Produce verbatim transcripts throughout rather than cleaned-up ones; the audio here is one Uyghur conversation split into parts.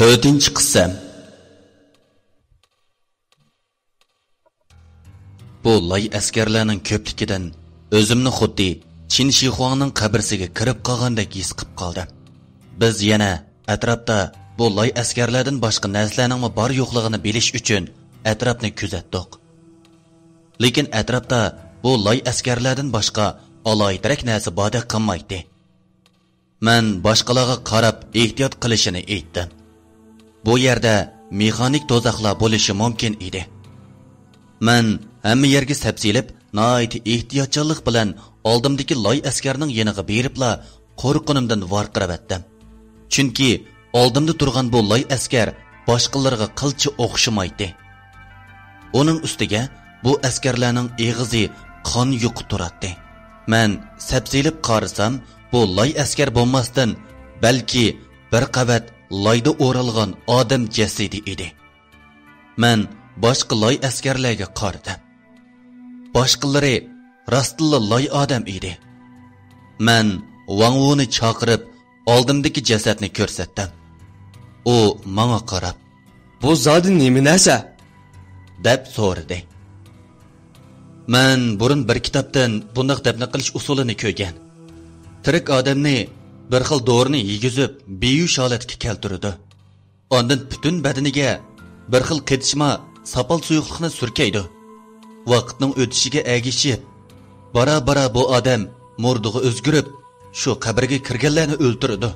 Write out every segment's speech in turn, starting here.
تۆتىنچى قىسىم. بۇ لاي ئەسكەرلەرنىڭ كۆپلۈكىدىن ئۆزۈمنى خۇددى چىن شىخۇاڭنىڭ قەبرىسىگە كىرىپ قالغاندەك ھېس قىلىپ قالدىم. بىز يەنە ئەتراپتا بۇ لاي ئەسكەرلەردىن باشقا نەرسىلەرنىڭمۇ بار يوقلۇقىنى بىلىش ئۈچۈن ئەتراپنى كۆزەتتۇق. لېكىن ئەتراپتا بۇ لاي ئەسكەرلەردىن باشقا ئالاھىدىرەك نەرسە باردەك قىلمايتتى. مەن باشقىلارغا قاراپ ئېھتىيات قىلىشىنى ئېيتتىم. بۇ يەردە مېخانىك دوزاخلار بولۇشى مۇمكىن ئىدى. مەن ھەممە يەرگە سەپسېلىپ، ناھايىتى ئېھتىياتچانلىق بىلەن ئالدىمدىكى لاي ئەسكەرنىڭ يېنىغا بېرىپلا قورققىنىمدىن ۋارقىراۋەتتىم. چۈنكى ئالدىمدا تۇرغان بۇ لاي ئەسكەر باشقىلىرىغا قىلچە ئوخشىمايتتى. ئۇنىڭ ئۈستىگە بۇ ئەسكەرلەرنىڭ ئېغىزى قان يۇقۇپ تۇراتتى. مەن سەپسېلىپ قارىسام، بۇ لاي ئەسكەر بولماستىن، بەلكى بىر قەۋەت لايدا ئورالغان ئادەم جەسىتى ئىدى. مەن باشقا لاي ئەسكەرلەرگە قارىدىم. باشقىلىرى راستتىنلا لاي ئادەم ئىدى. مەن ۋاڭ ۋۇنى چاقىرىپ، ئالدىمدىكى جەسەتنى كۆرسەتتىم. ئۇ ماڭا قاراپ، «بۇ زادى نېمە نەرسە؟» دەپ سورىدى. مەن بۇرۇن بىر كىتابتىن بۇنداق دەپنە قىلىش ئۇسۇلىنى كۆرگەن. تىرىك ئادەمنى بىر خىل دورىنى يېگۈزۈپ، بىھوش ھالەتكە كەلتۈرىدۇ. ئاندىن پۈتۈن بەدىنىگە بىر خىل قېتىشما ساپال سۇيۇقلۇقنى سۈركەيدۇ. ۋاقىتنىڭ ئۆتۈشىگە ئەگىشىپ، بارا-بارا بۇ ئادەم مۇردىغا ئۆزگىرىپ، شۇ قەبرىگە كىرگەنلەرنى ئۆلتۈرىدۇ.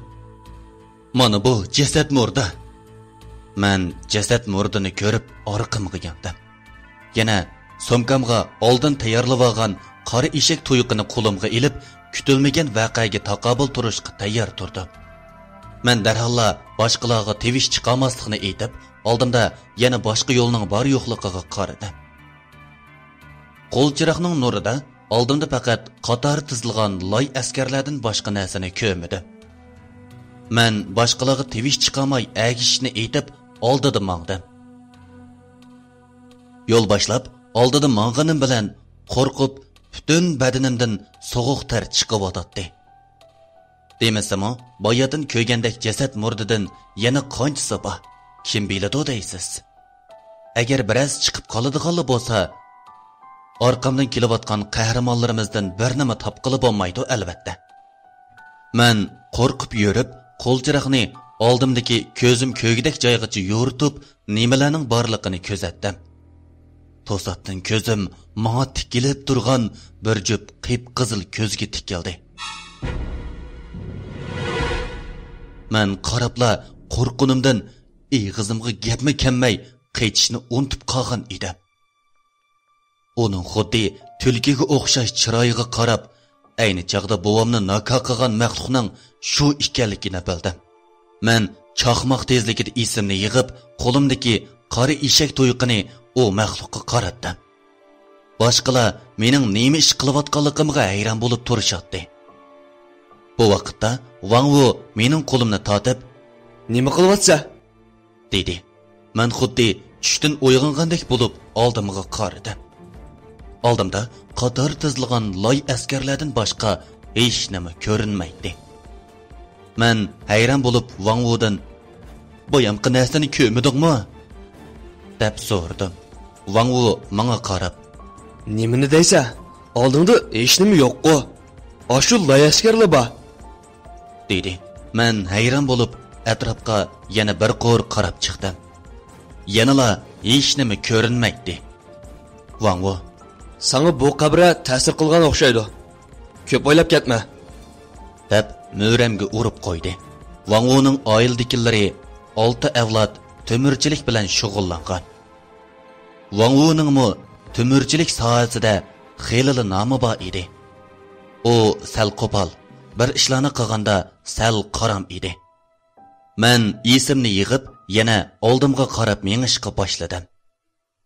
مانا بۇ جەسەت مۇردى. مەن جەسەت مۇردىنى كۆرۈپ ئارقامغا ياندىم. يەنە سومكامغا ئالدىن تەييارلىۋالغان قارا ئېشەك تۇيىقىنى قولۇمغا ئېلىپ، كۈتۈلمىگەن ۋەقەگە تاقابىل تۇرۇشقا تەييار تۇردۇم. مەن دەرھاللا باشقىلارغا تىۋىش چىقارماسلىقنى ئېيتىپ، ئالدىمدا يەنە باشقا يولنىڭ بار يوقلۇقىغا قارىدىم. قول چىراغنىڭ نۇرىدا ئالدىمدا پەقەت قاتار تىزىلغان لاي ئەسكەرلەردىن باشقا نەرسىنى كۆرمىدىم. مەن باشقىلارغا تىۋىش چىقارماي ئەگىشىشنى ئېيتىپ، ئالدىدا ماڭدىم. يول باشلاپ ئالدىدا ماڭغىنىم بىلەن قورقۇپ، پۈتۈن بەدىنىمدىن سوغۇق تەر چىقىۋاتاتتى. دېمىسىمۇ، باياتىن كۆرگەندەك جەسەت مۇردىدىن يەنە قانچىسى بار؟ كىم بىلىدۇ دەيسىز؟ ئەگەر بىرەرسى چىقىپ قالىدىغانلا بولسا، ئارقامدىن كېلىۋاتقان قەھرىمانلىرىمىزدىن بىرىنىمۇ تاپقىلى بولمايدۇ، ئەلۋەتتە. مەن قورقۇپ يۈرۈپ، قول چىراغنى ئالدىمدىكى كۆزۈم كۆرگۈدەك جايغىچە يورۇتۇپ، نېمىلەرنىڭ بارلىقىنى كۆزەتتىم. توساتتىن كۆزۈم ماڭا تىكىلىپ تۇرغان بىر جۈپ قىپقىزىل كۆزگە تىكىلدى. مەن قاراپلا قورققىنىمدىن ئېغىزىمغا گەپمۇ كەلمەي قېچىشنى ئۇنتۇپ قالغان ئىدىم. ئۇنىڭ خۇددى تۈلكىگە ئوخشاش چىرايىغا قاراپ، ئەينى چاغدا بوۋامنى ناكا قىلغان مەخلۇقنىڭ شۇ ئىكەنلىكىنى بىلدىم. مەن چاقماق تېزلىكىدە ئېسىمنى يىغىپ، قولۇمدىكى قارا ئېشەك تۇيىقىنى ئۇ مەخلۇققا قاراتتىم. باشقىلار مېنىڭ نېمە ئىش قىلىۋاتقانلىقىمغا ھەيران بولۇپ تۇرۇشاتتى. بۇ ۋاقىتتا ۋاڭ ۋۇ مېنىڭ قولۇمنى تارتىپ، «نېمە قىلىۋاتىسەن؟» دېدى. مەن خۇددى چۈشتىن ئويغانغاندەك بولۇپ ئالدىمغا قارىدىم. ئالدىمدا قاتار تىزىلغان لاي ئەسكەرلەردىن باشقا ھېچنېمە كۆرۈنمەيتتى. مەن ھەيران بولۇپ ۋاڭ ۋۇدىن، «بايامقى نەرسىنى كۆرمىدىڭمۇ؟» دەپ سورىدىم. ۋاڭ ۋۇ ماڭا قاراپ، «نېمىنى دەيسەن؟ ئالدىڭدا ھېچنېمە يوققۇ. ئاشۇ لاي ئەسكەرلا بار.» دېدى. مەن ھەيران بولۇپ ئەتراپقا يەنە بىر قۇر قاراپ چىقتىم. يەنىلا ھېچنېمە كۆرۈنمەيتتى. ۋاڭ ۋۇ، «ساڭا بۇ قەبرە تەسىر قىلغان ئوخشايدۇ. كۆپ ئويلاپ كەتمە.» دەپ مۈرەمگە ئۇرۇپ قويدى. ۋاڭ ۋۇنىڭ ئائىلىدىكىلىرى ئالتە ئەۋلاد تۆمۈرچىلىك بىلەن شۇغۇللانغان. ۋاڭ ۋۇنىڭمۇ تۆمۈرچىلىك ساھەسىدە خېلىلا نامى بار ئىدى. ئۇ سەل قوپال، بىر ئىشلارنى قىلغاندا سەل قارام ئىدى. مەن ئېسىمنى يىغىپ، يەنە ئالدىمغا قاراپ مېڭىشقا باشلىدىم.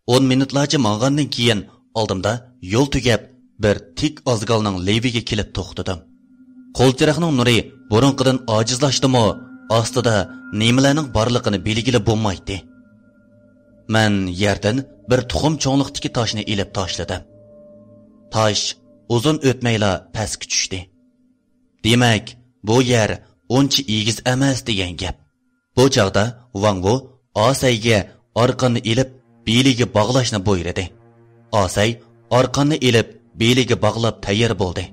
ئون مىنۇتلارچە ماڭغاندىن كېيىن، ئالدىمدا يول تۈگەپ، بىر تىك ئازگالنىڭ لېۋىگە كېلىپ توختىدىم. قول چىراغنىڭ نۇرى بۇرۇنقىدىن ئاجىزلاشتىمۇ، ئاستىدا نېمىلەرنىڭ بارلىقىنى بىلگىلى بولمايتتى. مەن يەردىن بىر تۇخۇم چوڭلۇقتىكى تاشنى ئېلىپ تاشلىدىم. تاش ئۇزۇن ئۆتمەيلا پەسكە چۈشتى. دېمەك، بۇ يەر ئۇنچە ئېگىز ئەمەس دېگەن گەپ. بۇ چاغدا ۋاڭ ۋۇ ئاسەيگە ئارقاننى ئېلىپ بېلىگە باغلاشنى بۇيرۇدى. ئاسەي ئارقاننى ئېلىپ بېلىگە باغلاپ تەييار بولدى.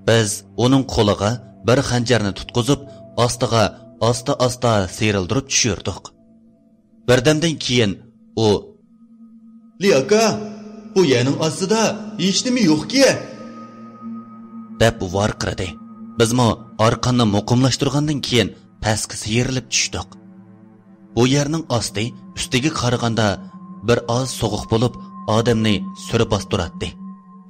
بىز ئۇنىڭ قولىغا بىر خەنجەرنى تۇتقۇزۇپ، ئاستىغا ئاستا-ئاستا سىيرىلدۇرۇپ چۈشۈردۇق. بىردەمدىن كېيىن ئۇ، لى ئاكا، بۇ يەرنىڭ ئاستىدا ھېچنېمە يوقكى! دەپ ۋارقىرىدى. بىزمۇ ئارقاننى مۇقىملاشتۇرغاندىن كېيىن پەسكە سىيرىلىپ چۈشتۇق. بۇ يەرنىڭ ئاستى ئۈستىگە قارىغاندا بىر ئاز سوغۇق بولۇپ، ئادەمنى سۈر باستۇراتتى.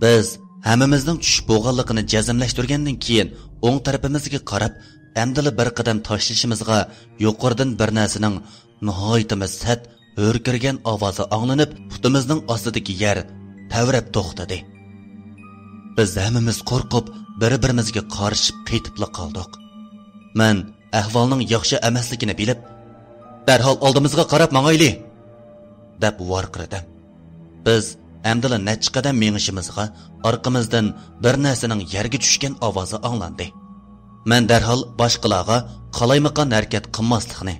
بىز ھەممىمىزنىڭ چۈشۈپ بولغانلىقىنى جەزملەشتۈرگەندىن كېيىن، ئوڭ تەرىپىمىزگە قاراپ، ئەمدىلا بىر قەدەم تاشلىشىمىزغا يۇقىرىدىن بىر نەرسىنىڭ ناھايىتىمۇ سەت ھۆركىرىگەن ئاۋازى ئاڭلىنىپ، پۇتىمىزنىڭ ئاستىدىكى يەر تەۋرەپ توختىدى. بىز ھەممىمىز قورقۇپ، بىر-بىرىمىزگە قارىشىپ قېتىپلا قالدۇق. مەن ئەھۋالنىڭ ياخشى ئەمەسلىكىنى بىلىپ، دەرھال ئالدىمىزغا قاراپ ماڭايلى! دەپ ۋارقىرىدىم. بىز ئەمدىلا نەچچە قەدەم مېڭىشىمىزغا، ئارقىمىزدىن بىر نەرسىنىڭ يەرگە چۈشكەن ئاۋازى ئاڭلاندى. مەن دەرھال باشقىلارغا قالايمىقان ھەرىكەت قىلماسلىقنى،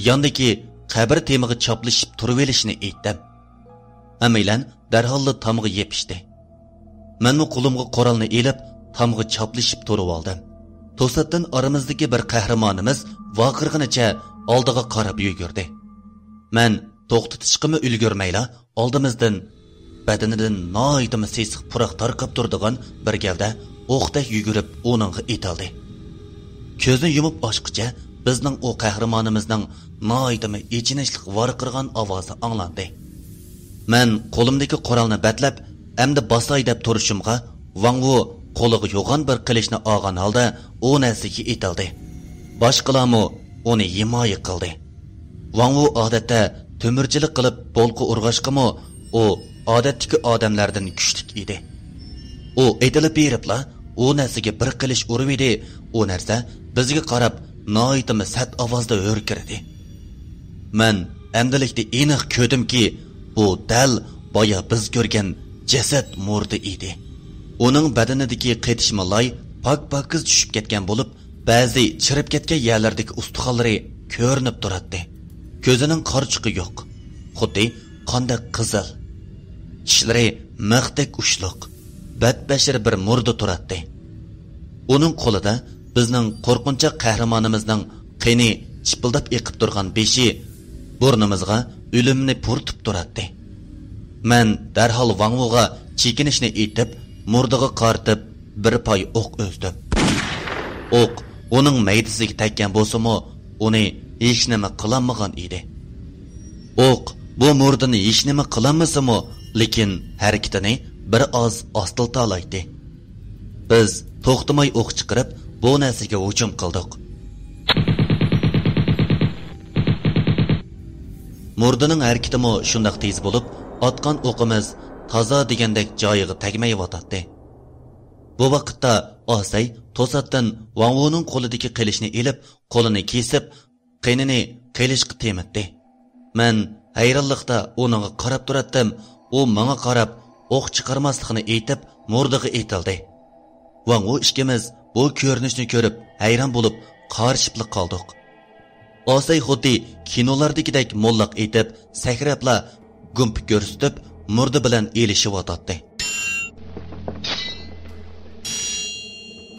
ياندىكى قەبرە تېمىغا چاپلىشىپ تۇرۇۋېلىشنى ئېيتتىم. ھەممەيلەن دەرھاللا تامغا يېپىشتى. مەنمۇ قولۇمغا قورالنى ئېلىپ، تامغا چاپلىشىپ تۇرۇۋالدىم. توساتتىن ئارىمىزدىكى بىر قەھرىمانىمىز ۋارقىرىغىنىچە ئالدىغا قاراپ يۈگۈردى. مەن توختىتىشقىمۇ ئۈلگۈرمەيلا، ئالدىمىزدىن بەدىنىدىن ناھايىتىمۇ سېسىق پۇراق تارقاپ تۇرىدىغان بىر گەۋدە ئوقتەك يۈگۈرۈپ ئۇنىڭغا ئېتىلدى. كۆزنى يۇمۇپ ئاچقۇچە بىزنىڭ ئۇ قەھرىمانىمىزنىڭ ناھايىتىمۇ ئېچىنىشلىق ۋارقىرىغان ئاۋازى ئاڭلاندى. مەن قولۇمدىكى قورالنى بەتلەپ، ئەمدى باساي دەپ تۇرۇشۇمغا، ۋاڭ ۋۇ قولىغا يوغان بىر قىلىچنى ئالغان ھالدا ئۇ نەرسىگە ئېتىلدى. باشقىلارمۇ ئۇنى ھىمايە قىلدى. ۋاڭ ۋۇ ئادەتتە تۆمۈرچىلىك قىلىپ بولقا ئۇرغاچقىمۇ، ئۇ ئادەتتىكى ئادەملەردىن كۈچلۈك ئىدى. ئۇ ئېتىلىپ بېرىپلا، ئۇ نەرسىگە بىر قىلىچ ئۇرۇۋىدى، ئۇ نەرسە بىزگە قاراپ ناھايىتىمۇ سەت ئاۋازدا ھۆركىرىدى. مەن ئەمدىلىكتە ئېنىق كۆردۈمكى، بۇ دەل بايا بىز كۆرگەن جەسەت مۇردى ئىدى. ئۇنىڭ بەدىنىدىكى قېتىشما لاي پاك-پاكىز چۈشۈپ كەتكەن بولۇپ، بەزى چىرىپ كەتكەن يەرلەردىكى ئۇستىخانلىرى كۆرۈنۈپ تۇراتتى. كۆزىنىڭ قارىچۇقى يوق. خۇددى قاندەك قىزىل. چىشلىرى مىختەك ئۇچلۇق، بەتبەشىرە بىر مۇردە تۇراتتى. ئۇنىڭ قولىدا بىزنىڭ قورقۇنچاق قەھرىمانىمىزنىڭ قېنى چىپىلداپ ئېقىپ تۇرغان بېشى بۇرنىمىزغا ئۆلۈمنى پۇرىتىپ تۇراتتى. مەن دەرھال ۋاڭۋۇغا چېكىنىشنى ئېيتىپ، مۇردىغا قارىتىپ بىر پاي ئوق ئۈزدۈم. ئوق ئۇنىڭ مەيدىسىگە تەگكەن بولسىمۇ، ئۇنى ھېچنېمە قىلالمىغان ئىدى. ئوق بۇ مۇردىنى ھېچنېمە قىلالمىسىمۇ، لېكىن ھەرىكىتىنى بىر ئاز ئاستىلتالايتتى. بىز توختىماي ئوق چىقىرىپ، بۇ نەرسىگە ھۇجۇم قىلدۇق. مۇردىنىڭ ھەرىكىتىمۇ شۇنداق تېز بولۇپ، ئاتقان ئوقىمىز تازا دېگەندەك جايىغا تەگمەيۋاتاتتى. بۇ ۋاقىتتا ئاسەي توساتتىن ۋاڭۋۇنىڭ قولىدىكى قىلىچنى ئېلىپ، قولىنى كېسىپ، قېنىنى قىلىچقا تېمىتتى. مەن ھەيرانلىقتا ئۇنىڭغا قاراپ تۇراتتىم، ئۇ ماڭا قاراپ ئوق چىقارماسلىقنى ئېيتىپ، مۇردىغا ئېتىلدى. ۋاڭۋۇ ئىككىمىز بۇ كۆرۈنۈشنى كۆرۈپ ھەيران بولۇپ قارىشىپلا قالدۇق. ئاسەي خۇددى كىنولاردىكىدەك موللاق ئېتىپ، سەكرەپلا گۇمپا كۆرسىتىپ، مۇردە بىلەن ئېلىشىۋاتاتتى.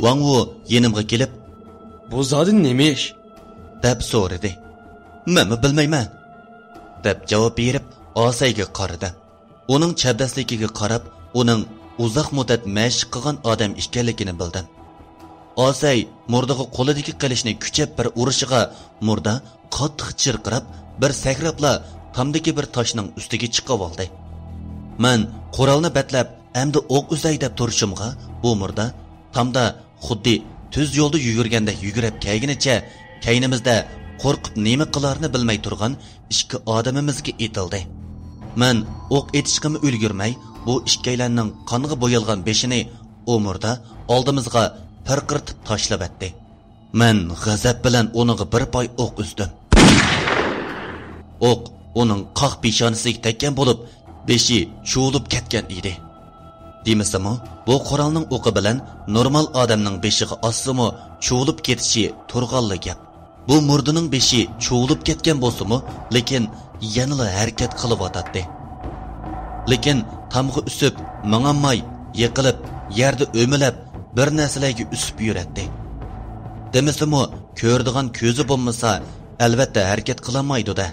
ۋاڭ ۋۇ يېنىمغا كېلىپ، بۇ زادى نېمە ئىش؟ دەپ سورىدى. مەنمۇ بىلمەيمەن، دەپ جاۋاب بېرىپ، ئاسەيگە قارىدىم. ئۇنىڭ چەبدەسلىكىگە قاراپ، ئۇنىڭ ئۇزاق مۇددەت مەشىق قىلغان ئادەم ئىكەنلىكىنى بىلدىم. ئاسەي مۇردىغا قولىدىكى قىلىچنى كۈچەپ بىر ئۇرۇشىغا، مۇردا قاتتىق چىرقىراپ، بىر سەكرەپلا تامدىكى بىر تاشنىڭ ئۈستىگە چىقىۋالدى. مەن قورالنى بەتلەپ، ئەمدى ئوق ئۈزەي دەپ تۇرۇشۇمغا، بۇ مۇردا تامدا خۇددى تۈز يولدا يۈگۈرگەندەك يۈگۈرۈپ كەلگىنىچە، كەينىمىزدە قورقۇپ نېمە قىلارىنى بىلمەي تۇرغان ئىككى ئادىمىمىزگە ئېتىلدى. مەن ئوق ئېتىشقىمۇ ئۈلگۈرمەي، بۇ ئىككىيلەننىڭ قانغا بويالغان بېشىنى ئۇ مۇردا ئالدىمىزغا پىرقىرىتىپ تاشلىۋەتتى. مەن غەزەپ بىلەن ئۇنىڭغا بىر پاي ئوق ئۈزدۈم. ئوق ئۇنىڭ قاق پېشانىسىگە تەگكەن بولۇپ، بېشى چۇۋۇلۇپ كەتكەن ئىدى. دېمىسىمۇ، بۇ قورالنىڭ ئوقى بىلەن نورمال ئادەمنىڭ بېشىغا ئاتسىمۇ، چۇۋۇلۇپ كېتىشى تۇرغانلا گەپ. بۇ مۇردىنىڭ بېشى چۇۋۇلۇپ كەتكەن بولسىمۇ، لېكىن يەنىلا ھەرىكەت قىلىۋاتاتتى. لېكىن تامغا ئۈسۈپ، ماڭالماي، يىقىلىپ، يەردە ئۆمىلەپ، بىر نەرسىلەرگە ئۈسۈپ يۈرەتتى. دېمىسىمۇ، كۆرىدىغان كۆزى بولمىسا، ئەلۋەتتە ھەرىكەت قىلالمايدۇ-دە.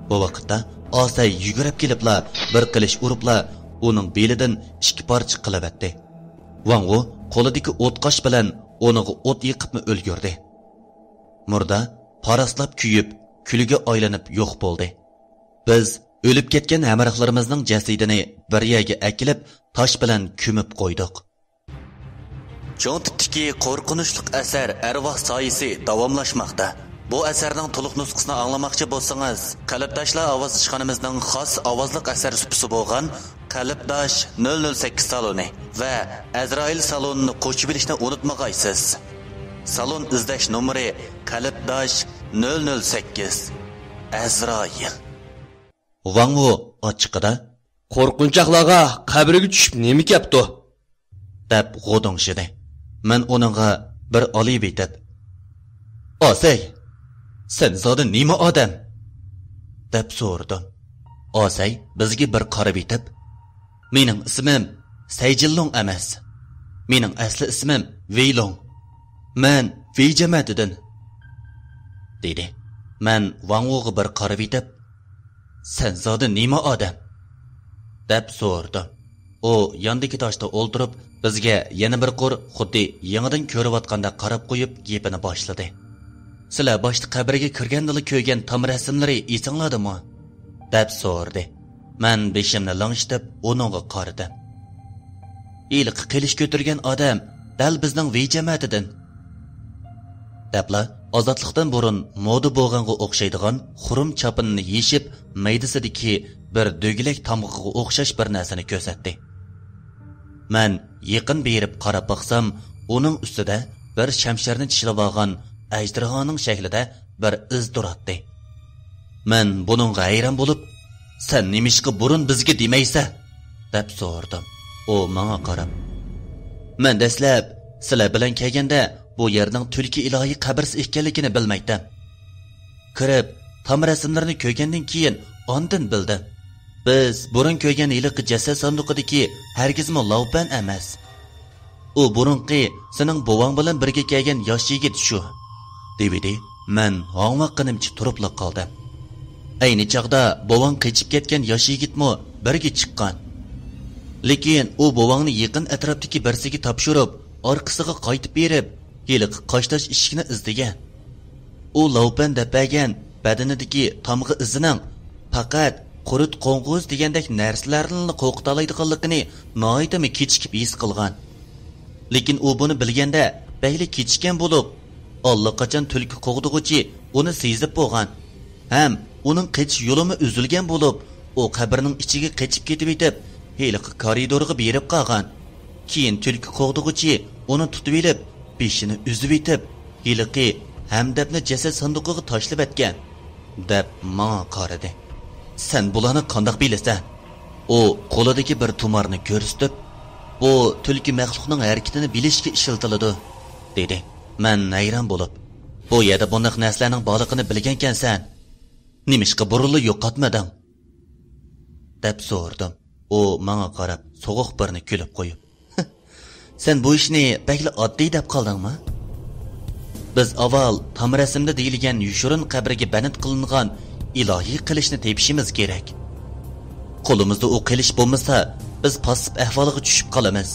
بۇ ۋاقىتتا ئاسەي يۈگۈرۈپ كېلىپلا، بىر قىلىچ ئۇرۇپلا، ئۇنىڭ بېلىدىن ئىككى پارچە قىلىۋەتتى. ۋاڭ ۋۇ قولىدىكى ئوتقاش بىلەن ئۇنىڭغا ئوت يېقىپمۇ ئۈلگۈردى. مۇردا پاراسلاپ كۆيۈپ، كۈلگە ئايلىنىپ يوق بولدى. بىز ئۆلۈپ كەتكەن ھەمراھلىرىمىزنىڭ جەسىتىنى بىر يەرگە ئەكېلىپ، تاش بىلەن كۆمۈپ قويدۇق. چوڭ تىپتىكى قورقۇنچلۇق ئەسەر ئەرۋاھ سايىسى داۋاملاشماقتا. بۇ ئەسەرنىڭ تولۇق نۇسخىسىنى ئاڭلىماقچى بولسىڭىز، قەلبداشلار ئاۋاز ئىشخانىمىزنىڭ خاس ئاۋازلىق ئەسەر سۇپىسى بولغان قەلبداش نۆل نۆل سەككىز سالونى ۋە ئەزرائىل سالونىنى قوشۇۋېلىشنى ئۇنتۇمىغايسىز. سالون ئىزدەش نومۇرى قەلبداش نۆل نۆل سەككىز. ئەزرائىل. ۋاڭ ۋۇ ئاچچىقىدا، «قورقۇنچاقلارغا قەبرىگە چۈشۈپ نېمە كەپتۇ؟» دەپ غودۇڭشىدى. مەن ئۇنىڭغا بىر ئالىيىۋېتىپ، «ئاسەي، سەن زادى نېمە ئادەم؟» دەپ سورىدىم. ئاسەي بىزگە بىر قارىۋېتىپ، «مېنىڭ ئىسمىم سەيجىنلۇڭ ئەمەس. مېنىڭ ئەسلى ئىسمىم ۋېيلۇڭ. مەن ۋېي جەمەتىدىن.» دېدى. مەن ۋاڭ ۋۇغا بىر قارىۋېتىپ، «سەن زادى نېمە ئادەم؟» دەپ سورىدىم. ئۇ ياندىكى تاشتا ئولتۇرۇپ، بىزگە يەنە بىر قۇر خۇددى يېڭىدىن كۆرۈۋاتقاندەك قاراپ قويۇپ، گېپىنى باشلىدى. «سىلەر باشتا قەبرىگە كىرگەندىلا كۆرگەن تام رەسىملىرى ئېسىڭلاردىمۇ؟» دەپ سورىدى. مەن بېشىمنى لىڭشىتىپ ئۇنىڭغا قارىدىم. «ھېلىقى قىلىچ كۆتۈرگەن ئادەم دەل بىزنىڭ ۋېي جەمەتىدىن.» دەپلا ئازادلىقتىن بۇرۇن مودا بولغانغا ئوخشايدىغان خۇرۇم چاپىنىنى يېشىپ، مەيدىسىدىكى بىر دۆگىلەك تامغىغا ئوخشاش بىر نەرسىنى كۆرسەتتى. مەن يېقىن بېرىپ قاراپ باقسام، ئۇنىڭ ئۈستىدە بىر شەمشەرنى چىشلىۋالغان ئەجدىھانىڭ شەكلىدە بىر ئىز تۇراتتى. مەن بۇنىڭغا ھەيران بولۇپ، «سەن نېمىشقا بۇرۇن بىزگە دېمەيسەن؟» دەپ سورىدىم. ئۇ ماڭا قاراپ، «مەن دەسلەپ سىلەر بىلەن كەلگەندە بۇ يەرنىڭ تۈلكە ئىلاھىي قەبرىسى ئىكەنلىكىنى بىلمەيتتىم. كىرىپ، تام رەسىملىرىنى كۆرگەندىن كېيىن ئاندىن بىلدىم. بىز بۇرۇن كۆرگەن ھېلىقى جەسەت ساندۇقىدىكى ھەرگىزمۇ لاۋپەن ئەمەس. ئۇ بۇرۇنقى سېنىڭ بوۋاڭ بىلەن بىرگە كەلگەن ياش يىگىت شۇ.» دېۋىدى. مەن ھاڭۋاققىنىمچە تۇرۇپلا قالدىم. ئەينى چاغدا بوۋاڭ قېچىپ كەتكەن ياش يىگىتمۇ بىرگە چىققان. لېكىن ئۇ بوۋاڭنى يېقىن ئەتراپتىكى بىرسىگە تاپشۇرۇپ، ئارقىسىغا قايتىپ بېرىپ، ھېلىقى قاشتاش ئىشىكنى ئىزدىگەن. ئۇ لاۋپەن دەپ بەرگەن بەدىنىدىكى تامغا ئىزىنىڭ پەقەت قۇرت قوڭغۇز دېگەندەك نەرسىلەرنىلا قورقۇتالايدىغانلىقىنى ناھايىتىمۇ كېچىكىپ ھېس قىلغان. لېكىن ئۇ بۇنى بىلگەندە بەكلا كېچىككەن بولۇپ، ئاللىقاچان تۈلكە قوغدىغۇچى ئۇنى سېزىپ بولغان ھەم ئۇنىڭ قېچىش يولىمۇ ئۈزۈلگەن بولۇپ، ئۇ قەبرىنىڭ ئىچىگە قېچىپ كېتىۋېتىپ، ھېلىقى كارىدورغا بېرىپ قالغان. كېيىن تۈلكە قوغدىغۇچى ئۇنى تۇتۇۋېلىپ، بېشىنى ئۈزۈۋېتىپ، ھېلىقى ھەمدەپنى جەسەت ساندۇقىغا تاشلىۋەتكەن، دەپ ماڭا قارىدى. سەن بۇلارنى قانداق بىلىسەن؟ ئۇ قولىدىكى بىر تۇمارنى كۆرسىتىپ، بۇ تۈلكە مەخلۇقنىڭ ھەرىكىتىنى بىلىشكە ئىشلىتىلىدۇ، دېدى. مەن ھەيران بولۇپ، بۇ يەردە بۇنداق نەرسىلەرنىڭ بارلىقىنى بىلگەنكەنسەن، نېمىشقا بۇرۇنلا يوقاتمىدىڭ؟ دەپ سورىدىم. ئۇ ماڭا قاراپ سوغۇق بىرنى كۈلۈپ قويۇپ، سەن بۇ ئىشنى بەكلا ئاددىي دەپ قالدىڭمۇ؟ بىز ئاۋۋال تام رەسىمدە دېيىلگەن يوشۇرۇن قەبرىگە بەند قىلىنغان ئىلاھىي قىلىچنى تېپىشىمىز كېرەك. قولىمىزدا ئۇ قىلىچ بولمىسا، بىز پاسسىپ ئەھۋالغا چۈشۈپ قالىمىز.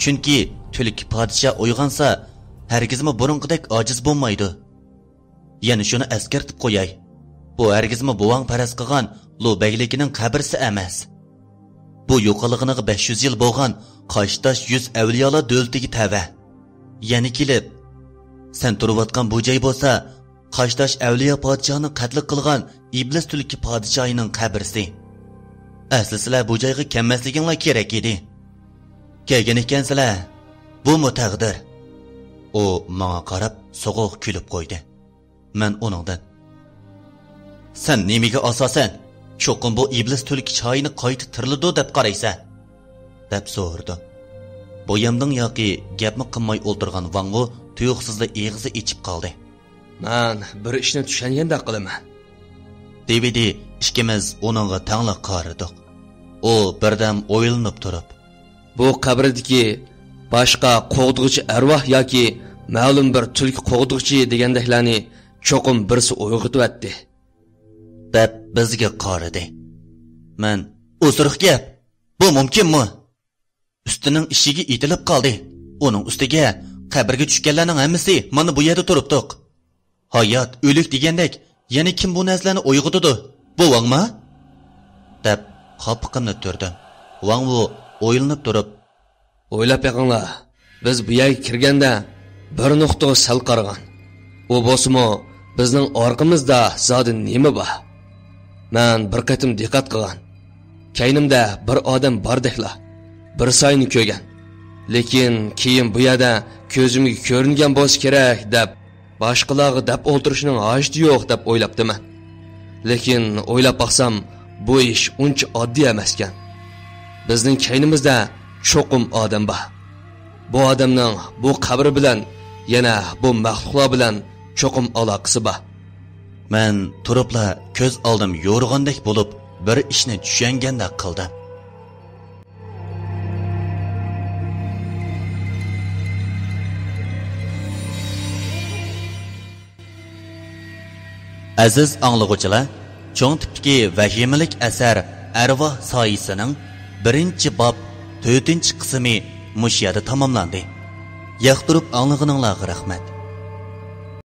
چۈنكى تۈلكە پادىشاھ ئويغانسا، ھەرگىزمۇ بۇرۇنقىدەك ئاجىز بولمايدۇ. يەنە شۇنى ئەسكەرتىپ قوياي، بۇ ھەرگىزمۇ بوۋاڭ پەرەز قىلغان لۇ بەگلىكىنىڭ قەبرىسى ئەمەس. بۇ يوقالغىنىغا بەش يۈز يىل بولغان قاشتاش يۈز ئەۋلىيالار دۆلىتىگە تەۋە. يەنە كېلىپ، سەن تۇرۇۋاتقان بۇ جاي بولسا، قاشتاش ئەۋلىيا پادىشاھنى قەتل قىلغان ئىبلىس تۈلكە پادىشاھىنىڭ قەبرىسى. ئەسلى سىلەر بۇ جايغا كەلمەسلىكىڭلار كېرەك ئىدى. كەلگەن ئىكەنسىلەر، بۇمۇ تەقدىر. ئۇ ماڭا قاراپ سوغۇق كۈلۈپ قويدى. مەن ئۇنىڭدىن، سەن نېمىگە ئاساسەن، چوقۇم بۇ ئىبلىس تۈلكە شاھىنى قايتا تىرىلىدۇ دەپ قارايسەن؟ دەپ سورىدىم. بويامدىڭ ياقى گەپمۇ قىلماي ئولتۇرغان ۋاڭۋۇ تۇيۇقسىزلا ئېغىزى ئېچىپ قالدى. مەن بىر ئىشنى چۈشەنگەندەك قىلىمەن. دېۋىدى ئىككىمىز ئۇنىڭغا تەڭلا قارىدۇق. ئۇ بىردەم ئويلىنىپ تۇرۇپ، بۇ قەبرىدىكى باشقا قوغدىغۇچى ئەرۋاھ ياكى مەلۇم بىر تۈلكە قوغدىغۇچى دېگەندەكلەرنى چوقۇم بىرسى ئويغىتىۋەتتى، دەپ بىزگە قارىدى. مەن، ئۇ سۇرۇق گەپ، بۇ مۇمكىنمۇ؟ ئۈستىنىڭ ئىشىكى ئېتىلىپ قالدى. ئۇنىڭ ئۈستىگە قەبرىگە چۈشكەنلەرنىڭ ھەممىسى مانا بۇ يەردە تۇرۇپتۇق. ھايات، ئۆلۈك دېگەندەك، يەنە كىم بۇ نەرسىلەرنى ئويغىتىدۇ؟ بۇ ۋاڭما؟ دەپ قاپىقىمنى تۈردۈم. ۋاڭ ۋۇ ئويلىنىپ تۇرۇپ، ئويلاپ بېقىڭلار، بىز بۇ يەرگە كىرگەندە بىر نۇقتىغا سەل قارىغان. ئۇ بولسىمۇ بىزنىڭ ئارقىمىزدا زادى نېمە بار؟ مەن بىر قېتىم دىققەت قىلغان. كەينىمدە بىر ئادەم باردەكلا، بىر ساينى كۆرگەن. لېكىن كېيىن بۇ يەردە كۆزۈمگە كۆرۈنگەن بولسا كېرەك دەپ، باشقىلارغا دەپ ئولتۇرۇشنىڭ ھاجىتى يوق دەپ ئويلاپتىمەن. لېكىن ئويلاپ باقسام، بۇ ئىش ئۇنچە ئاددىي ئەمەسكەن. بىزنىڭ كەينىمىزدە چوقۇم ئادەم بار. بۇ ئادەمنىڭ بۇ قەبرە بىلەن، يەنە بۇ مەخلۇقلار بىلەن چوقۇم ئالاقىسى بار. مەن تۇرۇپلا كۆز ئالدىم يورۇغاندەك بولۇپ، بىر ئىشنى چۈشەنگەندەك قىلدىم. ئەزىز ئاڭلىغۇچىلار، چوڭ تىپتىكى ۋەھىمىلىك ئەسەر ئەرۋاھ سايىسىنىڭ بىرىنچى باب تۆتىنچى قىسمى مۇشۇ يەردە تاماملاندى. ياقتۇرۇپ ئاڭلىغىنىڭلارغا رەھمەت.